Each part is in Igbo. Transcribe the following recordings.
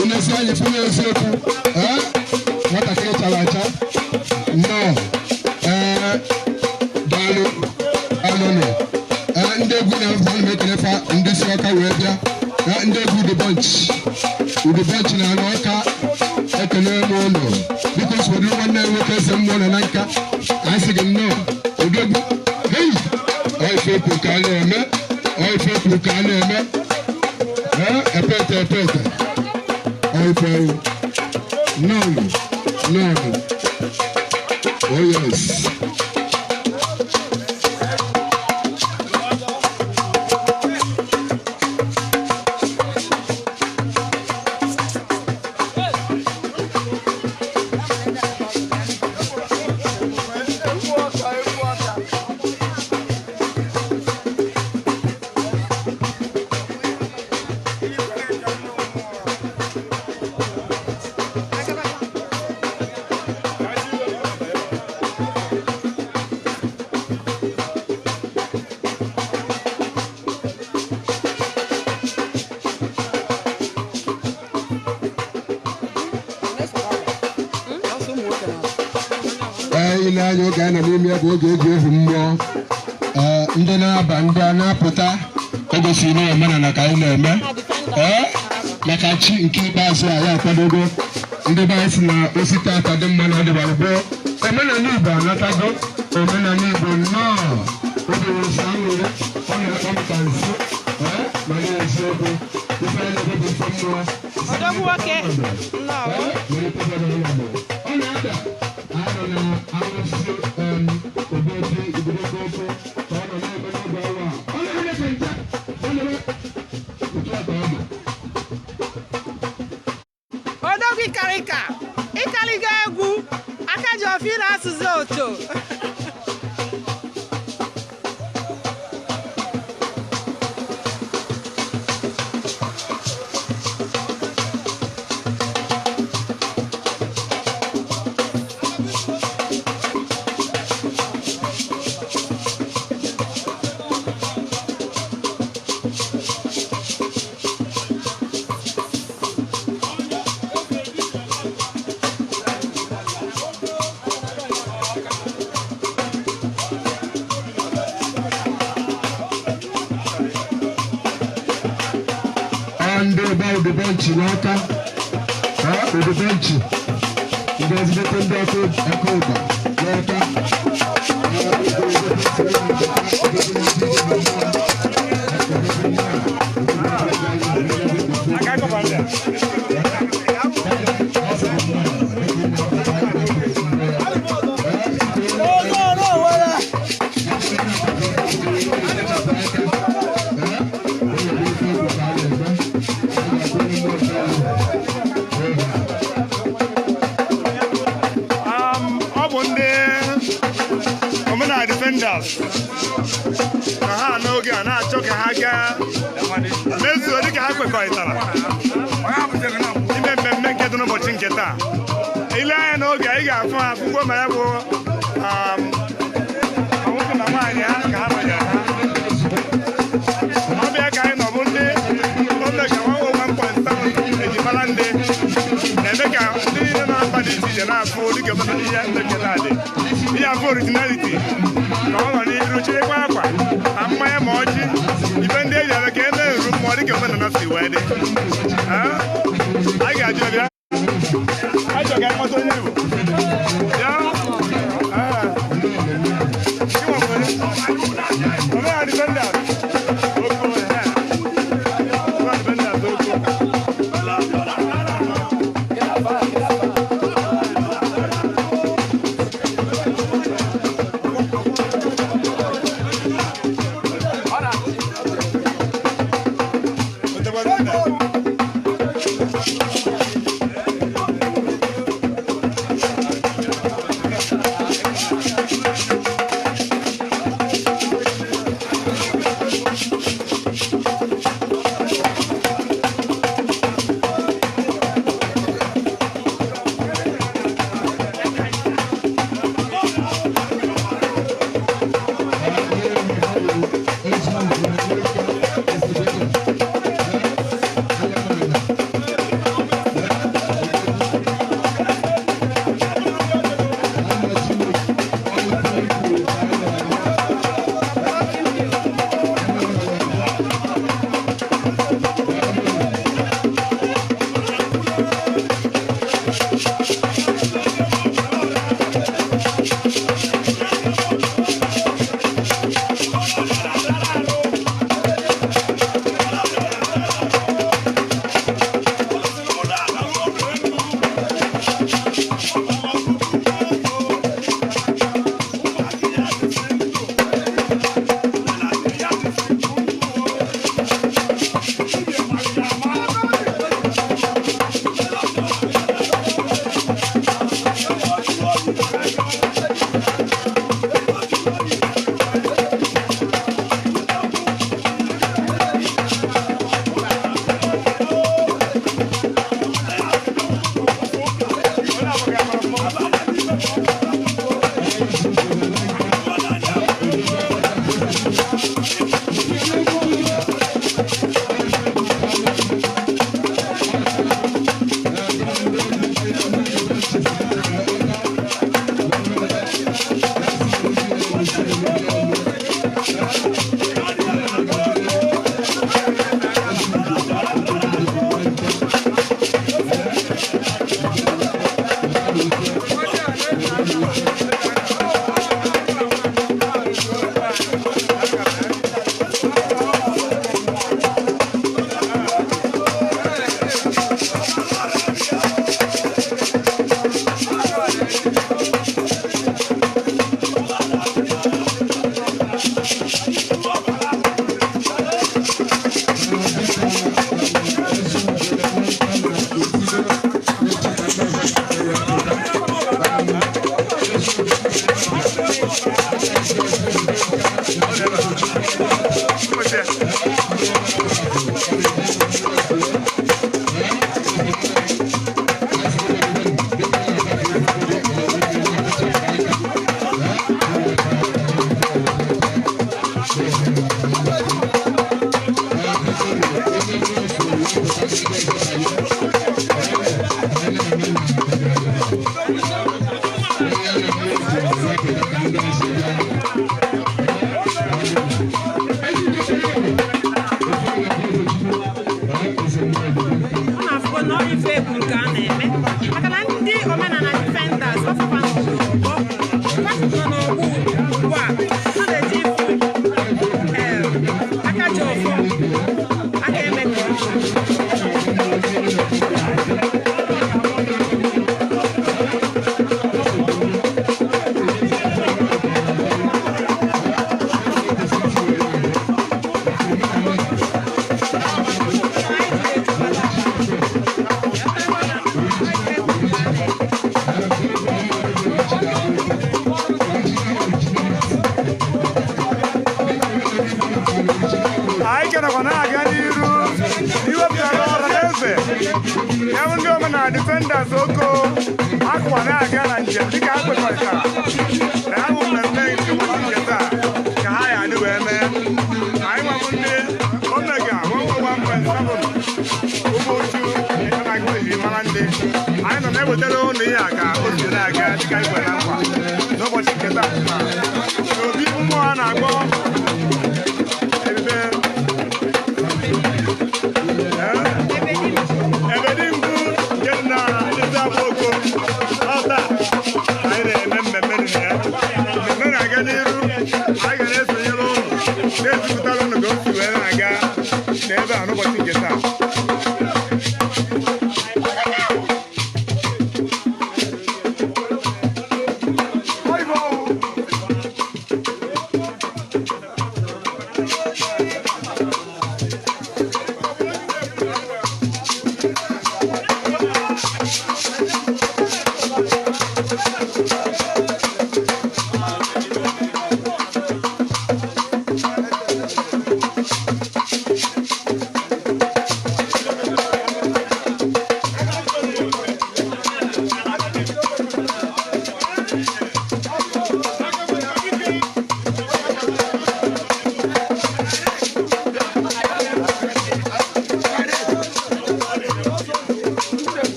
Onye anyị fụ n'eziokwu. Ee, nwatakịrị chara acha nnọọ. Ee, daalụ, alụnụ. Ee, ndị egwu na-afọ, ana m ekele fa, ndị si Ọka wee bịa. Ee, ndị egwu The Bunch, The Bunch na anụ Ọka, ekele m ụlọ. Biko, soro nwanne m nwoke, eze mmụọ na na nka, anyị sị gị nnọọ, odogwu. Hei, ọ ife ekwu ka a na-eme, ọ ife ekwu ka a na-eme. Ee, epete epete, ọ ife ewu. Nnọọ, nnọọ. Oh yes. Ee, ile anya, oge anyị nọ n'ime ya bụ oge eji ehu mmụọ. Ee, ndị na-aba, ndị a na-apụta, o gosiri na omenala ka anyị na-eme. Ee, maka chi nke ikpeazụ a ya akwadogo. Ndị be anyị si na osite ata dị mma na ọdịbara gboo. Omenala Igbo anatago, omenala Igbo nnọọ. Obi nwere aṅụrị, ọ na-akpọ m ka nsi. Ee, ma na-eziokwu, ife anyị na-ebe bụ ife mmụọ. Odogwu nwoke, nnọọ. Ọ na-ada anọ na arụsị obodo Igbodo ka ọ nọ na-eme n'oge ọnwa a. Ọ na-eme ka ncha, ọ na-eme otu a ka ọ dị. Odogwu, ịkarịka ịkarịga egwu aka ji ọfị na-asụzi oto. Ọ ndị ụba Udubenchi n'Ọka. Udubenchi, ndị ezigbote ndị ọkụ ọkụ ụba n'Ọka. Ọ bụ ndị omenala Defenders ka ha n'oge a na-achọ ka ha gaa mezuo dịka ha kwekọrịtara ime mmemme nke dị n'ụbọchị nke taa. Ile anya n'oge a, ị ga-afụ ha afụgo, ma ya bụ ma nwoke na nwaanyị ha ka ha nọnyere ha. Ọ bịa ka anyị nọ bụ ndị Omega 101.7 eji mara ndị na-eme ka ndị niile nọ na mba dị iche iche na-afụ dịka omenala ihe mmeketa dị, ihe afụ originality ka ọ nọ n'iru chịrịkwa akwa ma mmanya ma ọjị, ife ndị eji eme ka eme nru mmụọ dịka omenala si wee dị. Ah, anyị ga-ajụ ya bịa. Anyị chọrọ ka anyị mata onye Igbo bịa. Ah. Gị nwa bụ onye? Omenala Defenders. Oko, eh. Omenala Defenders, oko. Otekwa ndị. Ọ na-afụgo na ọ ife ekwuru ka a na-eme, maka na ndị omenala defenders ọfụfa n'ọgbọ nọ n'ọgbọ ugbu a, ha na-eji ifu ee, aka ji ọfọ aka eme ka ọ Anyị kenakwa na-aga n'iru iwepụtara ọra na eze ya bụ ndị omenala defenders oko akwa na-aga na njem dịka ha kwekọrịtara na ha bụ mmemme nke ụbọchị nke taa ka ha ya adị wee mee. Anyị nwabụ ndị omega 101.7 ugbo uchu anaghị eji mara ndị anyị nọ na-ewetara ụnụ ihe a ka o si na-aga dịka anyị kwere na nkwa n'ụbọchị nke taa n'obi mmụọ a na-akpọ ebube Ebedingwu nke dị na ndịda Akwa Oko. Ọta anyị na-eme mmemme dị na ya. Mmemme na-aga n'iru, anyị ga na-esonyere ụnụ, na-ezipụtara ụnụ ka o si wee na-aga n'ebe a n'ụbọchị nke taa.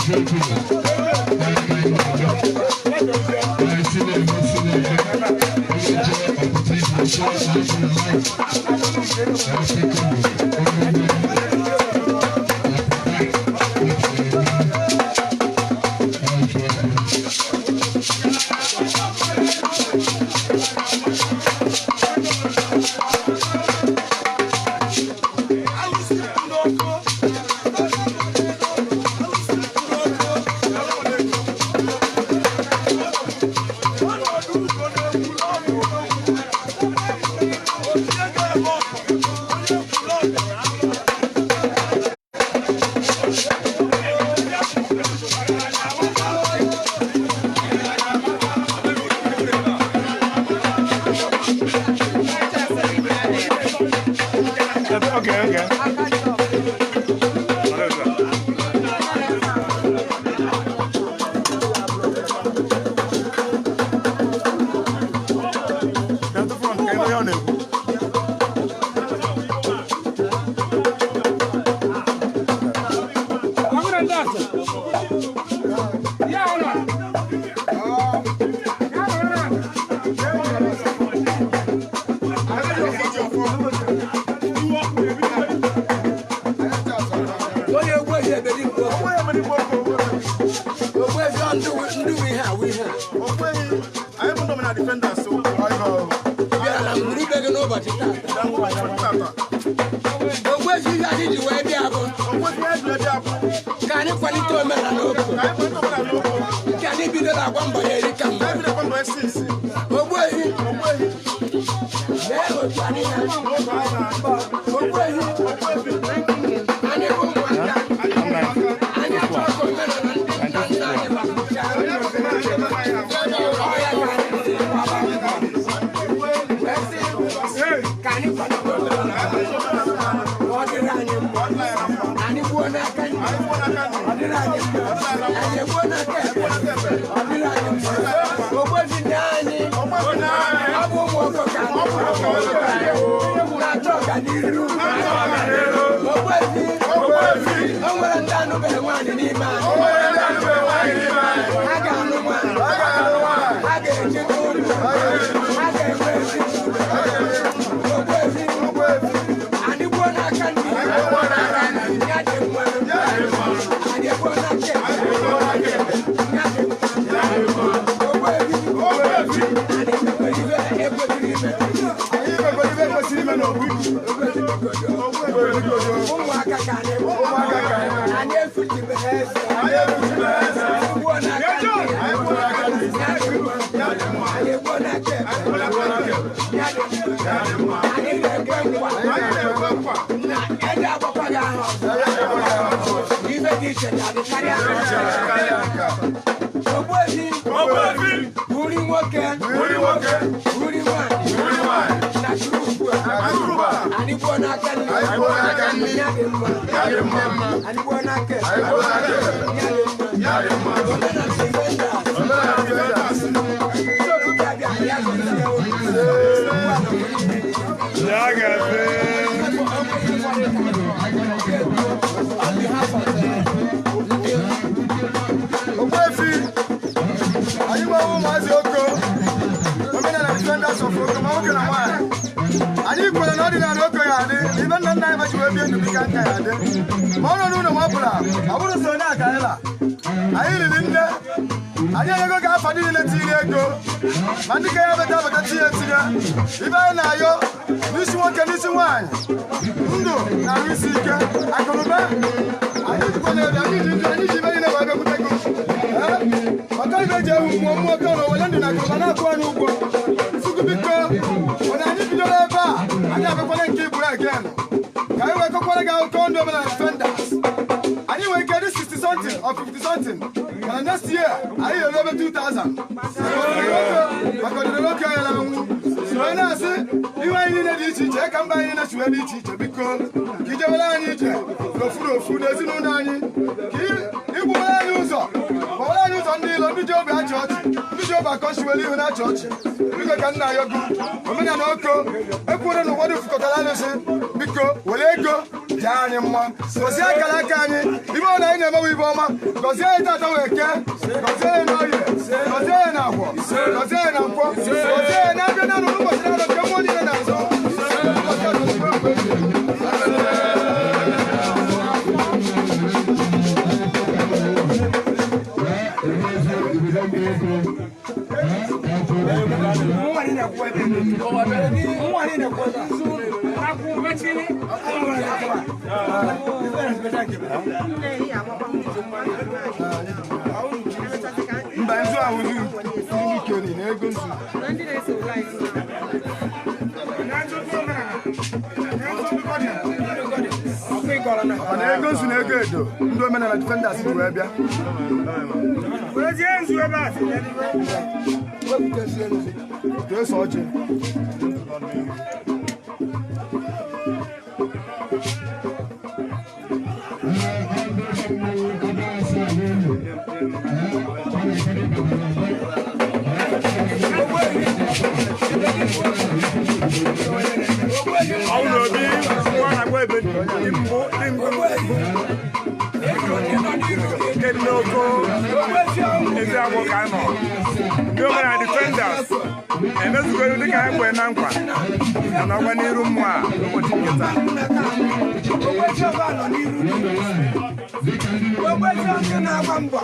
Thank you. Okay. Onye egwu eji eberi mgbe ogbuefi ndụ ihe a wụ ihe a bịara na ngwurube gị n'ụbọchị taata. Ogbuefi ihe anyị ji wee bịa bụ ka anyị kwalite omenala Oko nke anyị bidoro agwa mbọ ya eri ka mgbe. Ogbuefi mee otu anyị na ogbuefi anyị bụ ụmụaka anyị achọghị ka omenala ndị nna nna anyị gbapụchaa. Ọ ya ka anyị si gbaba mbọ wee sị ka anyị kwalite omenala ka ọ dịrị anyị mma. Anyị gbuo n'aka nri, ọ dịrị anyị mma. Anyị egbuo n'aka ekpe, ọ dịrị anyị mma. Ogbuefi ndị anyị ọ bụ ụmụ Oko ka anyị na-achọ ọganiru. Ogbuefi o nwere ndị anụbeghị nwaanyị n'ime anyị. Ha ga-anụ nwaanyị, ha ga-eji n'ụlọ, ha ga-enwe ezinụlọ. Ogbuefi anyị gbuo n'aka nri, ya dị mma. Anyị egbuo n'aka ekpe, ya dị mma. Ogbuefi anyị mekwara ife ekwesịrị ime. Ụmụaka ka anyị bụ. Anyị efuchibeghị eze. Anyị gbuo n'aka nri, ya dị mma. Anyị egbuo n'aka ekpe, ya dị mma. Anyị na-ekwe nkwa na ede agbakwaghị aha ọzọ. Ife dị iche ga-adị karịa. Ogbuefi buri nwoke, buri nwanyị na ugbu a. Anyị gbuo n'aka nri, ya dị mma. Anyị gbuo n'aka ekpe, ya dị mma. Omenala Defenders. Ndị okike abịa, ya gọzie unu. Ya gafe. On behalf of ndị Ogbuefi, anyị gbawa ụmụazị Oko, omenala Defenders of Oko, ma nwoke na nwaanyị. Anyị kwere na ọdịnala Oko ya adị, ibe nna nna anyị machi wee bie ndụ dịka nka ya adị. Ma ọ nọ n'ụlọ ma ọ pụrụ, ọ bụrụ so onye aka anyị la. Anyị riri nne, anyị enyego gị afa niile tinye ego, ma ndị ka ya beta beta tinye etinye. Ibe anyị na-ayọ n'isi nwoke n'isi nwaanyị, ndụ na ahụ isi ike, akụnụba. Anyị jikwa na ebe anyị ji ndụ, anyị ji ibe niile wee bịakwute gị. Maka ibe eji ewu mmụọ mmụọ ka ụlọ were ndụ na akụnụba na-akwụ anyị ụgwọ. Chukwu biko, mana anyị bidoro ebe a, anyị abịakwala nke iburu again. Ka anyị wee kọkwara gị akụkọ ndụ omenala Defenders. Anyị nwere ike dị 60 something or 50 something. Mana next year, anyị ga-eru ebe 2000. Maka ọdịnala oke anyị na-anwụ. Wee na-asị iwe anyị niile dị iche iche, ka mba anyị niile si wee dị iche iche, biko ka ijewere anyị ije n'ofu n'ofu n'ezinụlọ anyị, ka igbubere anyị ụzọ, gbawara anyị ụzọ ndị ilo, ndị ji obi achị ọchị, ndị ji obi akọchiwere ihu na-achị ọchị. Biko ka nna ya ogu omenala Oko ekwuore na ụfọdụ fukọtara alụsị, biko were ego jaa anyị mma, gọzie akara aka anyị, ibe ọ na anyị na-emewe ibe ọma, gọzie anyị tata wee kee, gọzie anyị n'oye, gọzie anyị n'agwọ, gọzie anyị na nkwọ, gọzie anyị na-abịa na n'ụbọchị na-abịa nke mmụọ niile na-azọ. Mba nzu ahụ nzu nzu keri na ego nzu. Na ndị na-eso ụlọ anyị. Mana ego nzu na ego edo ndị omenala Defenders ji wee bịa. Tee sọ ọjị. Ọnwụ na obi nwa na-agba ebe dị mbụ dị mbụ nke dị n'Oko ezi agbọ ka a nọ. Ndị Omenala Defenders emezugoro dịka ha kwere na nkwa na n'ọgba n'iru mmụọ a n'ụbọchị nke taa. Ogbuefi ndị na-agba mbọ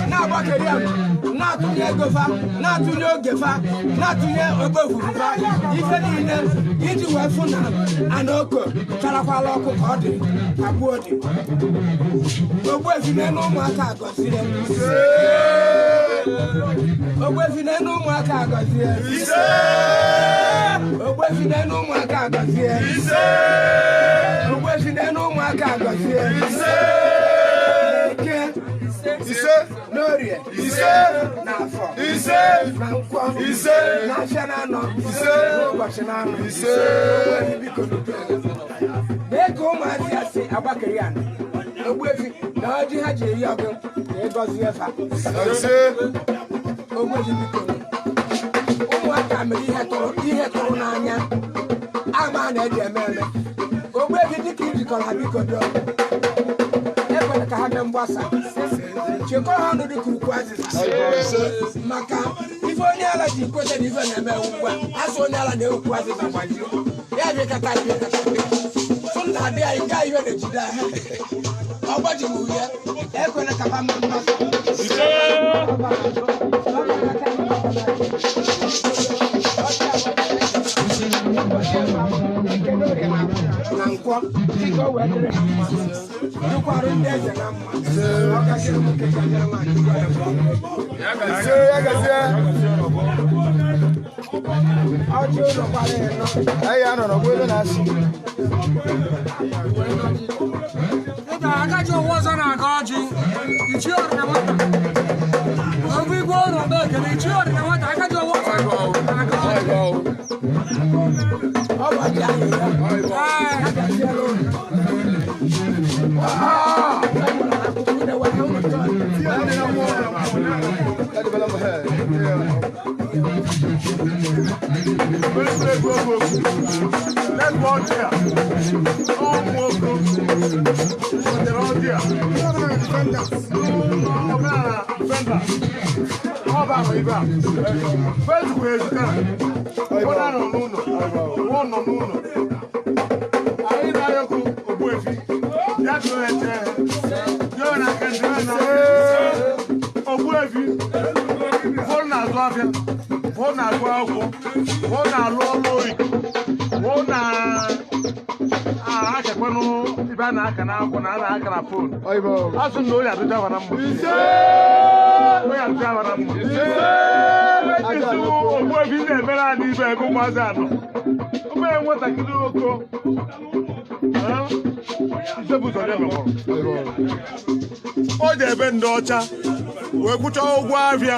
na-agbakeri ama na-atụnye ego fa, na-atụnye oge fa, na-atụnye ogbefufu fa, ife niile iji wee fụ na ana oko charakwala ọkụ ka ọ dị abụọ dị. Ogbuefi n'elu ụmụaka agọzie. Ogbuefi n'elu ụmụaka agọzie. Ogbuefi n'elu ụmụaka agọzie. Ogbuefi n'elu ụmụaka agọzie. Eke, Ise. n'orie, Ise. n'afọ, Ise. na nkwọ, Ise. n'afịa na-anọ, Ise. n'ụbọchị na-anọ. Ise. Ogbuefi, biko dobe. Mee ka ụmụazị ya si agbakeri ana. Ogbuefi, na ọjị ha ji eri ọgụ na ịgọzie fa. Ise. Ogbuefi, biko, ụmụaka mere ihe tụrụ n'anya ama na-eji eme eme. Ogbuefi, dịka ijikọrọ ha, biko doo, ekwela ka ha mee mgbasa. Chekọọ ha ọnụ dịka ukwu azịza, maka ife onye ala ji kweta na ife na-eme ugbu a, asụ onye ala na-ekwu azịza gbajie ya bịakọta bịakọta sụ na adị anyị gaa ihe na-ejide ha ọ gbajighị uhie. Ekwela ka ha mee mgbasa. Na nkwọ dịka o wee dịrị ha mma, dịkwarụ ndị eze na mma. Ọ gaziri nwoke, gaziri nwaanyị. Ise, ya gazie. Ọjị ụlọ gbara ịnọ. Anyị ya nọ n'ọgbọ ebe na-asị. Dịka akaji ụwa ọzọ na-aga ọjị, ichie ọdịna nwata. Obu igwe ụlọ mgbe ekele, ichie ọdịna nwata, akaji ụwa ọzọ na-aga ọjị. Ọ bụ ọjị ahụ ya. Ee. Ya gaziere ụlọ. Akwụkwọ une wee ụlọ chọọ. Ya dịbala mbọ, he. Let's go there. Ụmụ oko wetara ọjị a. Omenala Defenders. Ọ bụ ahụ ibe a. Facebook ezuka. Ụfọdụ anọ n'ụlọ. Ụfọdụ nọ n'ụlọ. Anyị na-ayọkụ Ogbuefi. Ya tụrụ eche. Jụọ na aka ndị na Ogbuefi. Ụfọdụ na-azụ afịa. Ụfọdụ na-agụ akwụkwọ. Ụfọdụ na-alụ ọrụ oyibo. Ụfọdụ na-akakwanụ ibe a na-aka n'akwụkwọ na a na-aka na phone. Oyibo. Asụ na onye adụja na mma. Onye adụja na mma. Isi Ogbuefi na-emere anyị ibe ebe ụmụazị anọ. Obere nwatakịrị oko. Isepụzọ ya mekwọrọ. O ji ebe ndị ọcha wee kwụchaa ụgwọ afịa.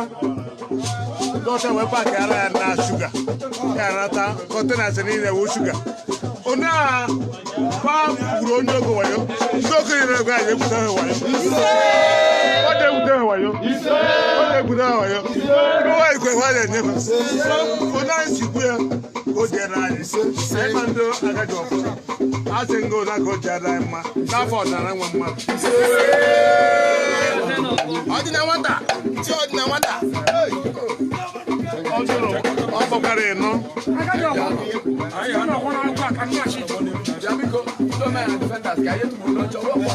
Ndị ọcha wee paakị ara ya na sugar. Ya nata containers niile wụ sugar. Onye a fa gwuru onye ogo wayo. Ndị okenye na-ego anyị egwute ha wayo. Ọ na-egwute ha wayo. Ọ na-egwute ha wayo. Ndị nwaanyị kwe ha na-enyefe. Onye anyị si kwu ya ka o jere anyị. Anyị ma ndị agadi ọfụ. A sị nga ụna ka o jere anyị mma n'afọ ọdịnala nwe mmadụ. Ọdịna nwata chi, ọdịna nwata. Ọ jụrụ ọ kpọkwara ịnọ. Akaji ọgwụ. Ọ nọ ọkwụ n'akwụkwọ a ka nna chi. Bịa biko, ndị Omenala Defenders, ka anyị tụpụrụ n'oche ọgbọ.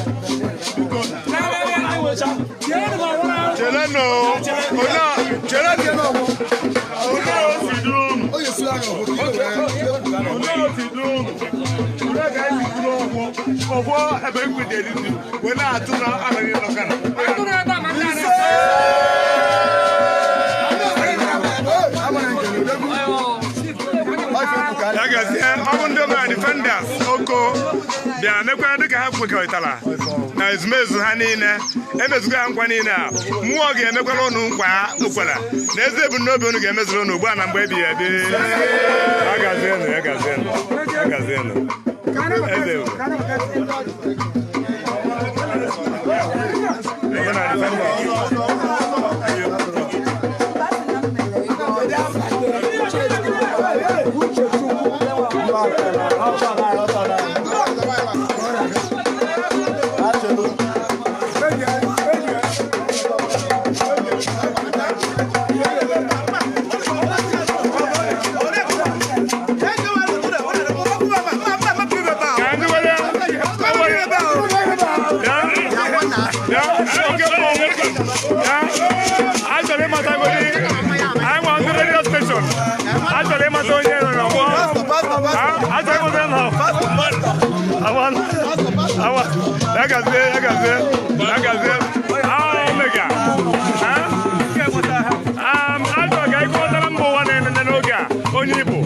Cherenụ onye cherenụ onye o si duru unu. Onye suru anya ọgwụ ka i wee Onye o si duru unu. Onye ka anyị si kwuru ọgwụ ọgwụ ebe nkwụ dị etiti wee na-atụ na abalị nọkara. Atụrụ ebe a ma ndị a na- Amara nke n'odogwu. Ya gazie. Ọ bụ ndị Omenala Defenders Oko bịara mekwa dịka ha kwekọrịtara na ezumezu ha niile, emezugo ha nkwa niile a. Mmụọ ga-emekwara ụnụ nkwa ha okwere na ezi ebumnobi unu ga-emezuru unu ugbu a na mgbe ebighị ebi. Ya gazienụ, ya gazienụ, ya gazienụ. Eze Omenala Defenders. Ya gazie, ya gazie, ya gazie. Ah, Omega. Achọrọ ka anyị kọwatara mba ụwa na-enene n'oge a onye Igbo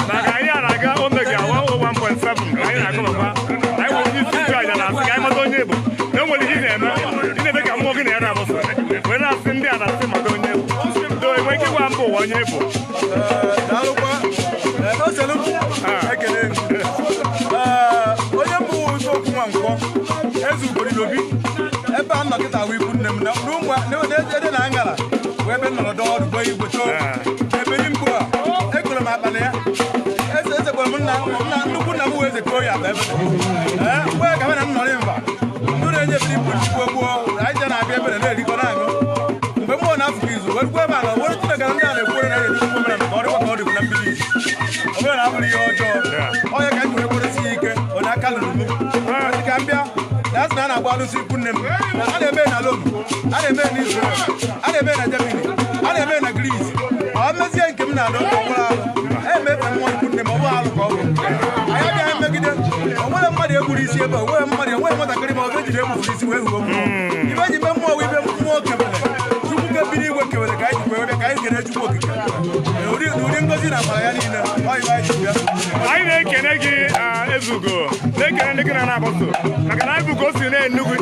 maka anyị a na-aga Omega 101.7. Anyị na-akọbakwa anyị nwere onye isi nchụaja na-asị ka anyị mata onye Igbo na e nwere ihe ị na-eme, ị na-eme ka mmụọ gị na ya na-abụso wee na-asị ndị a na-asị mata onye Igbo do enwe ike ịgwa mba ụwa onye Igbo. Daalụkwa. Oselu, ekele m. Onye mbụ Ifeokwu Nwankwọ, eze Ugorinobi, ebe a nọ kịta ahụ ikwu nne m na ụmụ ede na aṅara wee ebe m nọrọ dọọ ọdụ gbaa igwe too eberi mkpu a ekoro m akpa na ya eze eze kpọrọ m nna nna nnukwu nna m wee eze koo ya akpa ebe. Ee, mgbe ka m na m nọrọ mba ndụ na-enye ebiri mkpu gboo gboo anyị je na-abịa ebere na-erikọ na-aṅụ mgbe mmụọ na-afụkọ izu wee rukwa ebe a na were Chineke na ndị a na-ekwere na na-edozi omenala ka ọ dịkwa ka ọ dịbụ na mbido izu. Omenala abụrụ ihe ọjọọ onye ka m ji wee kweresi ya ike onye aka lụrụ m dị ka m bịa na asị na a na-agba alụsị ikwu nne m. A na-eme na Rome, a na-eme na Israel, a na-eme na Germany, a na-eme na Greece. Ọ mezie nke m na-adọ ka ọ bụrụ alụ emefe mmụọ ikwu nne m, ọ bụrụ alụ ka ọ bụ anyị abịaghị megide o nwere mmadụ egburu isi ebe o nwere mmadụ enweghị nwatakịrị ma ọ bụ ejiri egbufuru isi wee huo mmụọ. Ibe eji mee mmụọ bụ ibe mmụọ kebere Chukwu kebiri igwe kewere ka anyị ji wee bịa ka anyị kene Chukwu okike n'ụdị ngozi na amara ya niile. Ọ ibe anyị ji bịa. Anyị na-ekene gị, Ezugo, na-ekene ndị gị na na-agbaso maka na anyị bụ ka o si na-enugwu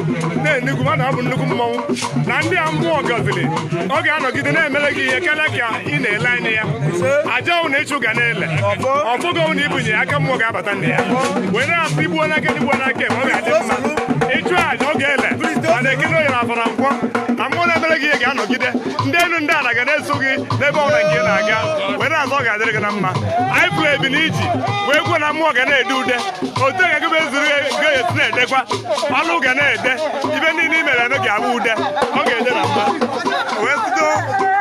na-enugwu mana ọ bụ nnukwu mmọnwụ na ndị a mmụọ gọziri ọ ga-anọgide na-emere gị ihe karịa ka ị na-ele anya ya. Aja ọwụ na ịchụ ga na-ele ọfụgo ọwụ na ibunye aka mmụọ ga-abata nna ya wee na-asị igbuo n'aka igbuo n'aka ebe ọ ga-adị mma ịchụ aja ọ ga-ele mana ekene onye na afọ na nkwọ na mmụọ na-emere gị ihe ga-anọgide ndị elu ndị ala ga na-eso gị n'ebe ọbụla nke ị na-aga wee na-azụ ọ ga-adịrị gị na mma. Anyị pụrụ ebi n'iji wee kwuo na mmụọ ga na-ede ude otu ga gị ezuru ga-esi na-edekwa ọnụ ga na-ede ibe niile i mere eme ga-abụ ude ọ ga-ede na mma wee bido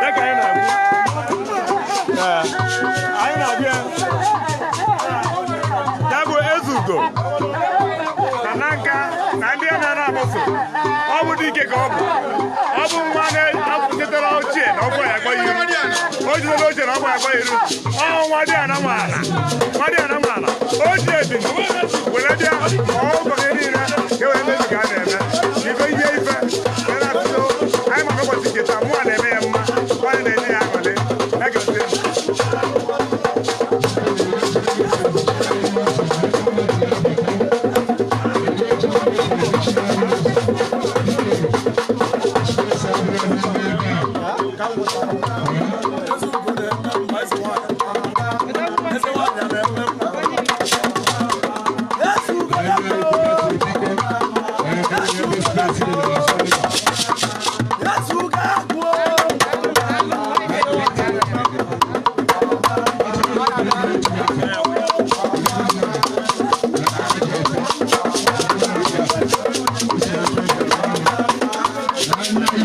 ya ka anyị na-agụ. Ee, anyị na-abịa ya bụ Ezugo na na nka na ndị a na-ana agbaso ọ bụ dike ka ọ bụ ọ bụ nwa na-akwụsịtara ochie na ọgbọ ya akpọ ya iru o jidere ochie na ọgbọ ya akpọ ya iru ọ nwa dị ana nwaala nwa dị ana nwaala o ji ebini were bịa ọ ụkọ ihe niile ka e were mezu ka a na-eme ife ihe ife ya na-atụdo anyị maka ụbọchị nke taa mụa na-eme ya mma nwaanyị na-enye ya aṅụrị ya gosi.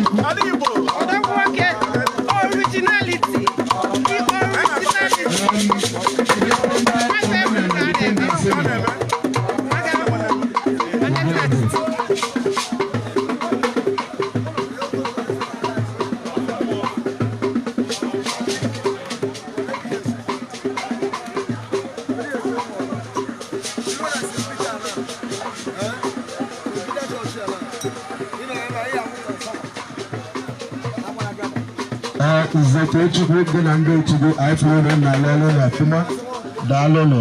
Odogwu nwoke, originality, the originality. Nwata ekwuru ka a na-eme. Onye tax. Nze Tochukwu gị na ndị otu gị anyị fụrụ na nna lelu na ọfụma. Daalụnụ.